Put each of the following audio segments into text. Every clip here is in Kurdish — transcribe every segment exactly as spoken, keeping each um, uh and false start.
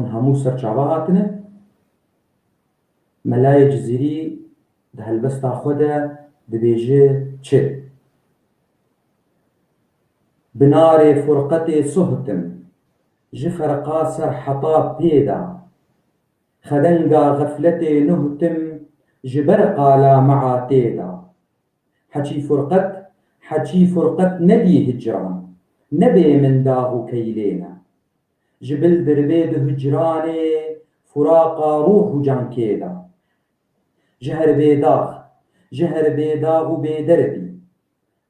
hemû ser çava hatine. Melayê Cizîrî di helbesta xwe de dibêje çi? Bi narê furqetê suhtim, ji ferqa ser heta pê de. Xedenga xefletê nuhtim, ji ber qala meatê de. Heçî furqet, heçî furqet nedî hicran, nebê min dax û keylê ne. Ji bil dirbê di hicranê, furaqa ruh û cankê de. Ji her bêdax, ji her bêdax û bêderbî,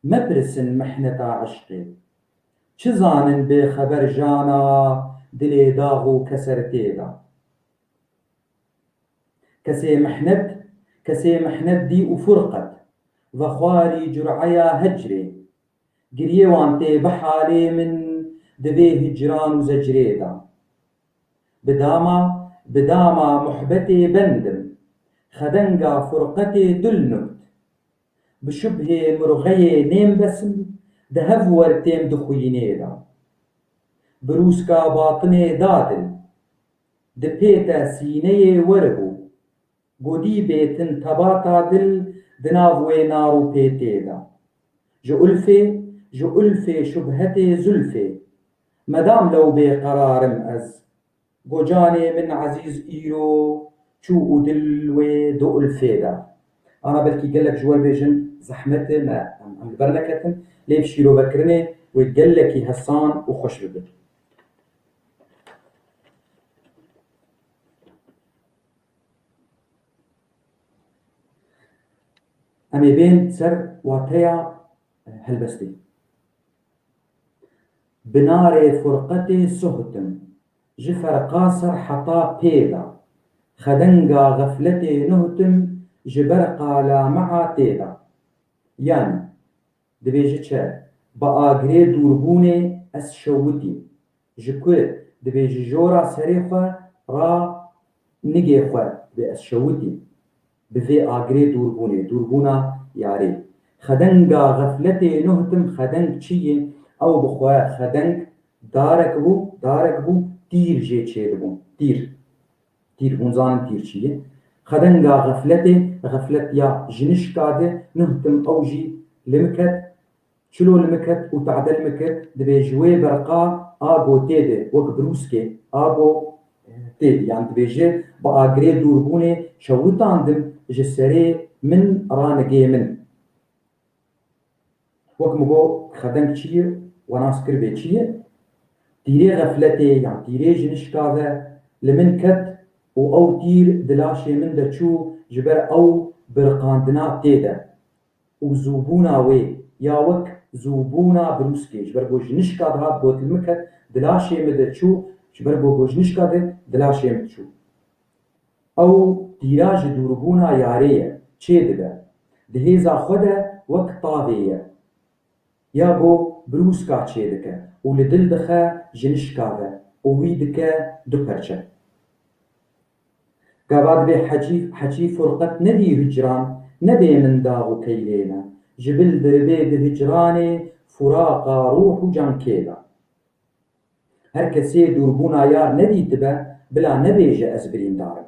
mepirsin mihneta eşqê. Çi zanin bêxeber jana dilê dax û kesertê de. Kesê mihnet, kesê mihnet dî û furqet, vexwarî cur'eya hecrê. Giriyê wan tê bi halê min di vê hicran û zecrê de. Bi dama, bi dama muhbetê bendim, xedenga furqetê dil nukt. Bi şubhê murxeyê nêm besim, di hev wer têm di xwînê de. Bi rûska batinê da dil, di pê te sîneyê wer bû. Godî bêtin tebata dil di nav wê nar û pêtê de. Ji ulfê, ji ulfê şubhetê zulfê, medam lew bê qerarim ez. Gocanê min ezîz îro çû û dil wê di ulfê de. Ana belkî gelek ji we bêjin zehmet e, me em, em li ber neketin, lê bi şîrovekirinê wê gelekî hesan û xweş bibe. Em ê bên ser wateya, e, helbestê. Bi narê furqetê suhtim, ji ferqa ser heta pê de, xedenga xefletê nuhtim, ji ber qala meatê de. Yanî, dibêje çi? Bi agirê dûrbûnê ez şewitîm. Ji ku dibê ji jora serê xwe ra nigê xwe dibê ez şewitîm. Bi vê agirê dûrbûnê, dûrbûna yarê. Xedenga xefletê nuhtim, xedeng çi ye? Ew bi xwe xedeng darek bû, darek bû, tîr jê çêdibûn. Tîr. Tîr, hûn zanin tîr çi ye? Xedenga xefletê, xeflet ya jinişka de, nuhtim ew jî li min ket, çilo li min ket û tade li min ket, dibê ji wê berqa ago tê de, wek brûskê, ago, e, tê de. Yan dibêje, bi agirê dûrbûnê şewitandim ji serê min ranigê min. Wek min got, xedeng çi ye? We nas kir vê çi ye? Tîrê xefletê yan tîrê jinişka ve li min ket û ew tîr di laşê min de çû, ji ber ew biriqandina tê de û zûbûna wê ya wek zûbûna brûskê, ji ber ku jinişka dihat got li min ket, di laşê min de çû, ji ber ku got jinişka de di laşê min çû. Ew tîra ji dûrbûna yarê ye, çêdibe. Di hêza xwe de wek tavê ye. Ya go brûska çêdike û li dil dixe jinişka ve û wî dike du perçe. Gava dibê hecî, hecî furqet nedî hicran, nebê min dax û keylê ne. Ji bil diribê di hicranê furaqa ruh û cankê de. Her kesê dûrbûna yar nedîtibe, bila nebêje ez birîndar im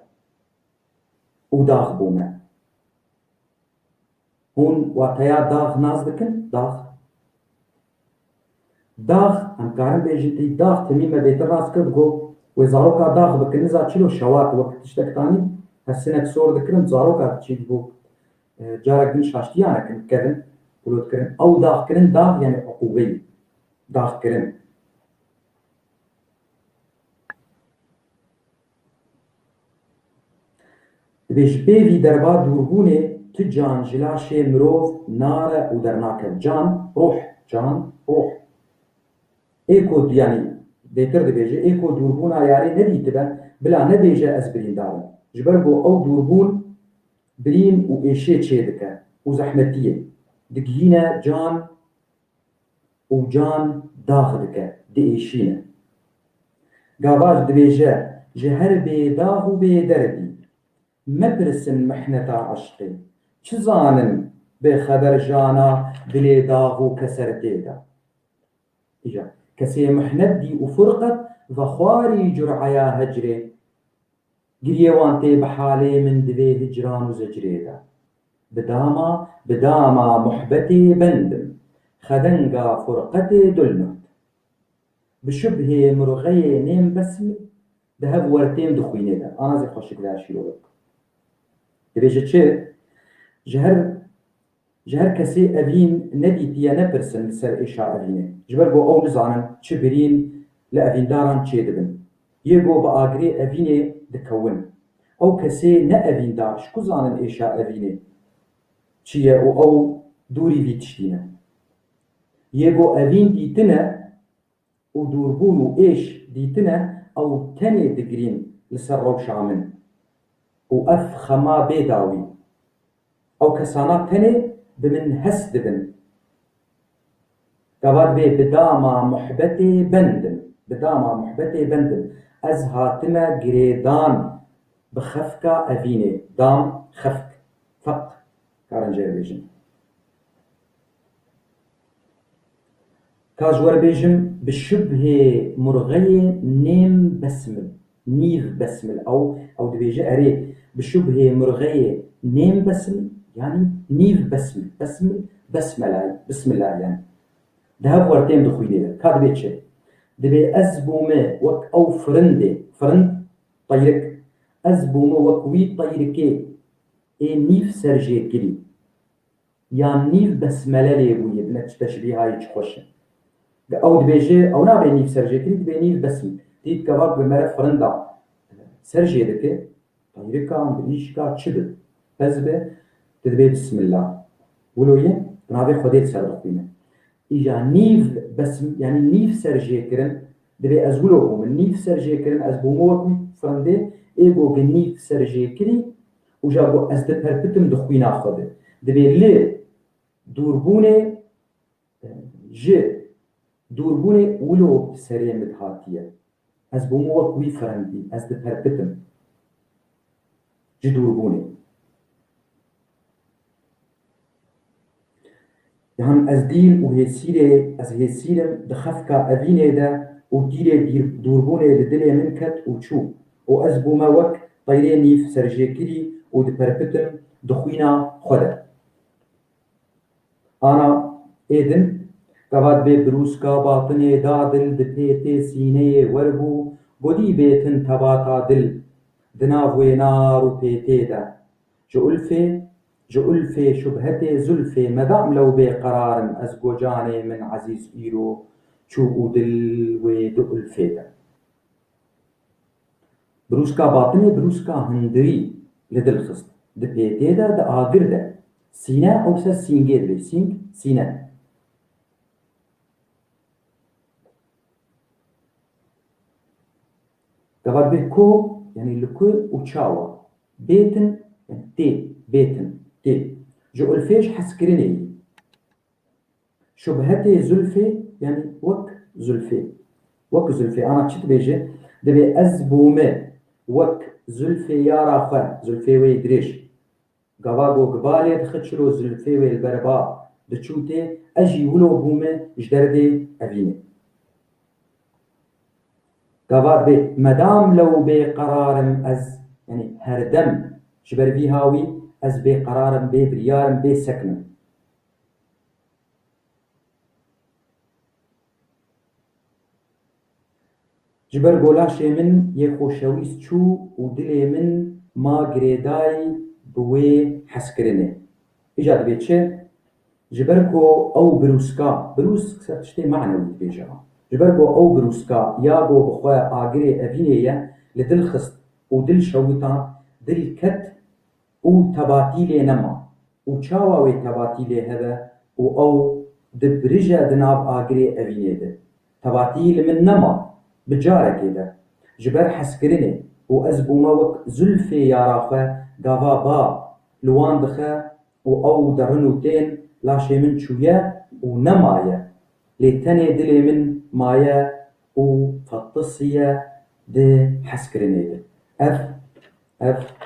û dax bûme. Hûn wateya dax nas dikin? Dax. Dax, em karin bêjin tî dax, temî me bêtir nas kir, got, wê zaroka dax bikin, niza çilo şewat, wek tiştek tanî, ez sinek sor dikirim, zaroka çî dibû, e, carek din şaştiya nekin, kevin, kulot kirin. Ew dax kirin, dax, yani uqûbeyî. Dax kirin. Dibê ji pê vî derba dûrbûnê tu can ji laşê mirov nare û dernake. Can, ruh, can, ruh. Ê ku, yanî, bêtir dibêje, ê ku dûrbûna yarê nedîtibe, bila nebêje ez birîndar im. Ji ber ku ew dûrbûn birîn û êşê çêdike û zehmetiyê. Digihîne can û can dax dike, diêşîne. Gava dibêje, ji her bêdax û bêderdî, mepirsin mihneta eşqê, çi zanin bêxeber jana dilê dax û kesertê de. Îja, kesê mihnet dî û furqet, vexwarî cur'eya hecrê. Giriyê wan tê bi halê min di vê hicran û zecrê de. Bi dama, bi dama muhbetê bendim, xedenga furqetê dulnuht. Bi şubhê murxeyê nêm besmî, di hev wertêm di xwînê de. Ana zê xweşik ve şîrove. Dibêje çi? Ji her Ji her kesê evîn nedîtiye nepirsin li ser êşa evînê. Ji ber ku ew nizanin çi birîn li evîndaran çêdibin. Yê ku bi agirê evînê dikewin. Ew kesê ne evîndar ji ku zanin êşa evînê çi ye û ew dûrî vî tiştî ne. Yê ku evîn dîtine, û dûrbûn û êş dîtine, ew tenê digirîn li ser rewşa min û ev xema bê dawî. Ew kesana tenê bi min hes dibin. Gava dibê bi dama muhbetê bendim, bi dama muhbetê bendim. Ez hatime girêdan bi xefka evînê, dam, xefk, feq, karin jê re bêjin. Ka ji we re bêjim, bi şubhê murxeyê nêm besmil, nîv besmil. Ew, ew dibêje, erê, bi şubhê murxeyê nêm besmil, yanî nîv besmil. Besmil, besmela, bismillah yanî. Di hev wertêm di xwînê de. Ka dibê çi? Dibê ez bûme wek ew firindê, firind, teyrik. Ez bûme wek wî teyrikê ê nîv serjêkirî. Yan nîv besmele lê bûye, ne çi teşbîhayê çi xweş e. Ew dibêje, ew nabe nîv serjêkirî, dibe nîv besmî. Dît gava bi mere firinda serjê dike, teyrika, birîşka çi bi, pez bi, tu dibê bismillah. Wilo ye, bi navê Xwedê li ser dixwîne. Îja nîv besm, yanî nîv serjêkirin, dibê ez wilo bûme, nîv serjêkirin, ez bûme wek wî firindê, ê go gi nîv serjêkirî, û ja go ez diperpitim di xwîna xwe de. Dibê li dûrbûnê, ji dûrbûnê wilo bi serê min dihatiye. Ez bûme wek wî firindî, ez diperpitim ji dûrbûnê. Yan ez dîl û hêsîrê, ez hêsîr im di xefka evînê de û tîrê dîr-, dûrbûnê li dilê min ket û çû û ez bûme wek teyrê nîv serjêkirî û diperpitim di xwîna xwe de. Ana ê din, gava dibê birûska batinê da dil di pêtê sîneyê werbû, godî bêtin tebata dil di nav wê nar û pêtê de. Ji ulfê, ji ulfê şubhetê zulfê medam lew bê qerar im ez go canê min ezîz îro çû û dil wê di ulfê de. Birûska batinê birûska hundirî li dil xist. Di pêtê de, di agir de. Sîne, ew ser sîngê dibê. Sîng, sîne. Gava dibê ku, yanî li ku û çawa. Bêtin, yanî tê, bêtin, tê. Ji ulfê ji hezkirinê yî. Şubhetê zulfê, yanî wek zulfê. Wek zulfê. Ana çi dibêje? Dibê ez bûme wek zulfê yara xwe, zulfê wê yê dirêj. Gava go gibalê dixe çilo zulfê wê li ber ba diçû tê, ez jî wilo bûme ji derdê evînê. Gava dibê medam lew bê qerar im ez, yanî herdem ji ber vî hawî ez bê qerar im, bê biryar im, bê sekin im. Ji ber ku laşê min yê xoşewîst çû û dilê min ma girêdayî bi wê hezkirinê. Îca dibê çi? Ji ber ku ew birûska, birûsk ser tiştê manewî dibêje. Ji ber ku ew birûska ya ku bi xwe agirê evînê ye, li dil xist û dil şewitand, dil ket û tebatîlê nema. Û çawa wê tebatîlê hebe û ew dibirije di nav agirê evînê de? Tebatî li min nema, bi carekê de, ji ber hezkirinê û ez bûme wek zulfê yara xwe gava ba li wan dixe û ew derin û tên laşê min çûye û nemaye. Lê tenê dilê min maye û fetisiye di hezkirinê de. Ev, ev